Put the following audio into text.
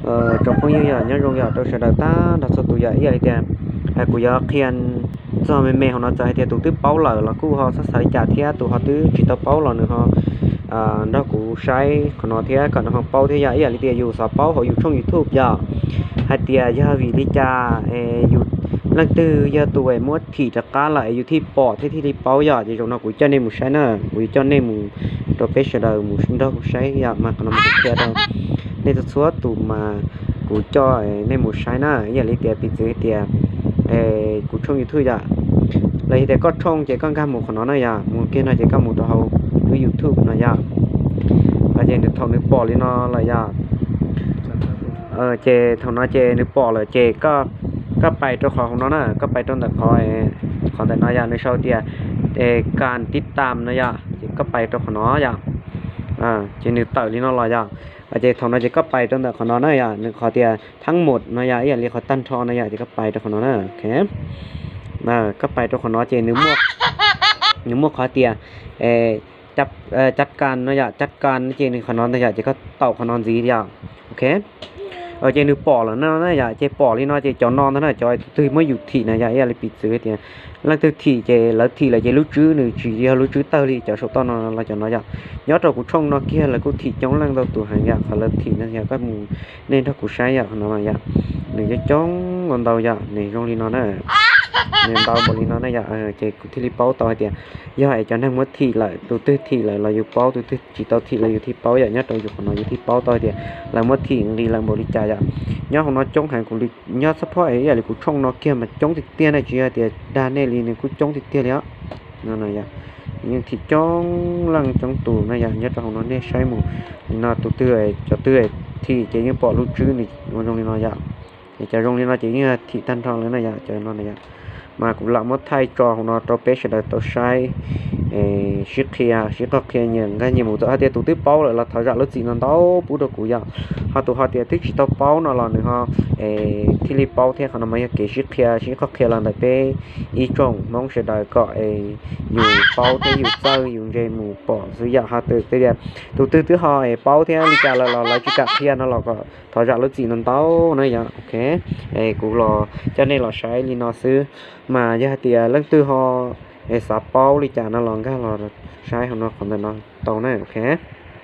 Tsoom phooj ywg yog nyob zoo yog rau sawv daws tag nrho txhua tus yog ib yam li tias kuv yuav qhia txog me me hauv no, txawm hais tias tus twb paub lawm los kuj ho txhob xav li cas thiab, tus ho twb tsis tau paub los nws ho nrog kuv saib qhov no thiab kom nws ho paub thiab yog ib yam li tias yus xav paub hauv yus tshooj YouTube yog hais tias yog vim li cas yus leej twg yog tus es muab thim rov qab lawm es yus thiaj pom thiab thiaj li paub yog ces zaum no kuv coj nej mus saib na, kuv yuav coj nej mus rau peb sawv daws mus nrog kuv saib yog mas qhov no mas kuv qhia rau nej txhua txhua tus mas kuv coj nej mus saib na, ib yam li tias piv txwv tias kuv tshooj YouTube yom, los yog tias koj tshooj ces koj nkag mus qhov no na yom, mus kiag no ces koj mus rau hauv lub YouTube no yom, ces nws thaum nws pom li no lawm yom, ces thaum no ces nws pom lawm ces koj pais rau qhov hauv no na, koj pais rau ntawm qhov, qhov ntawm no yom, nws sau tias kas tib tam no yom, ces koj pais rau qhov no yom, ces nws tawm li no los yom, ces thaum no ces koj pais rau ntawm qhov no na yom, nws qhov tias thab mum no yom, ib yam li qhov tag nrho no yom, ces koj pais rau qhov no na, koj pais rau qhov no ces nws muaj qhov tias cas kas no yom, cas kas ces nws qhov no ntag yom, ces koj taum qhov no ntxiv yom, ok. Ces nws pom lawm no na yom, ces pom li no ces cov no ntag na, cov tus twg muab yus thim na yom, ib yam li piv txwv tias leej twg thim ces lawv thim lawm ces lub tswb nws tsis yog lub tswb tawg li cov saum toj no los cov no yom. Nyob rau kuv tshooj no kiag lawv kuj thim coob leej ntau tus heev yom, qhov lawv thim no yog koj mus, nej nrog kuv saib yom, qhov no yom, nws coob coob ntau ntau yom, nws zoo li no na, nws ntau npaum li no na yom, ces kuv thiaj li paub tau hais tias yog es cov neeg muab thim lawm, tus twg thim lawm los yus paub, tus twg tsis tau thim los yus thiaj paub yom. Nyob rau yus qhov no yus thiaj paub tau hais tias lawv muab thim nqis lawm npaum li cas yom. Nyob hauv no coob heev, kuv li nyob xab phob es ib yam li kuv tshooj no kiag mas coob tiag tiag na, tsis yog tias dag nej li, nws kuj coob tiag tiag li os. Yeej thim coob leej coob tus na yom, nyob rau hauv no nej saib mus li no, tus twg, cov twg thim ces yeej pom lub tswb nws ua zoo li no yom. Es cov zoo li no ces yeej thim tag nrho lawm na yom, cov no na yom. Mas kuv lam muab thaij tso hauv no rau peb sawv daws tau saib, sib qhia, sib qhov qhia nyias nkag nyias mus, txawm hais tias tus twb paub lawm los thov zam lub txim no ntau pub rau kuv yom. Ho tus ho tias twb tsis tau paub no los nws ho thiaj li paub thiab, qhov no mas yog kev sib qhia sib qhov qhia los ntawm peb ib tsoom Hmoob sawv daws kom yus paub thiab yus txawj yus ntse mus pom xwb yom. Ho tus twg, tus twg twb ho paub thiab li cas lawm los lawv tsis kam qhia no los kom thov zam lub txim no ntau na yom, ok. Kuv los coj nej los saib li no xwb, mas yog hais tias leej twg ho xav paub li cas no los nkag los saib hauv no qhov ntawm no tau na, ok.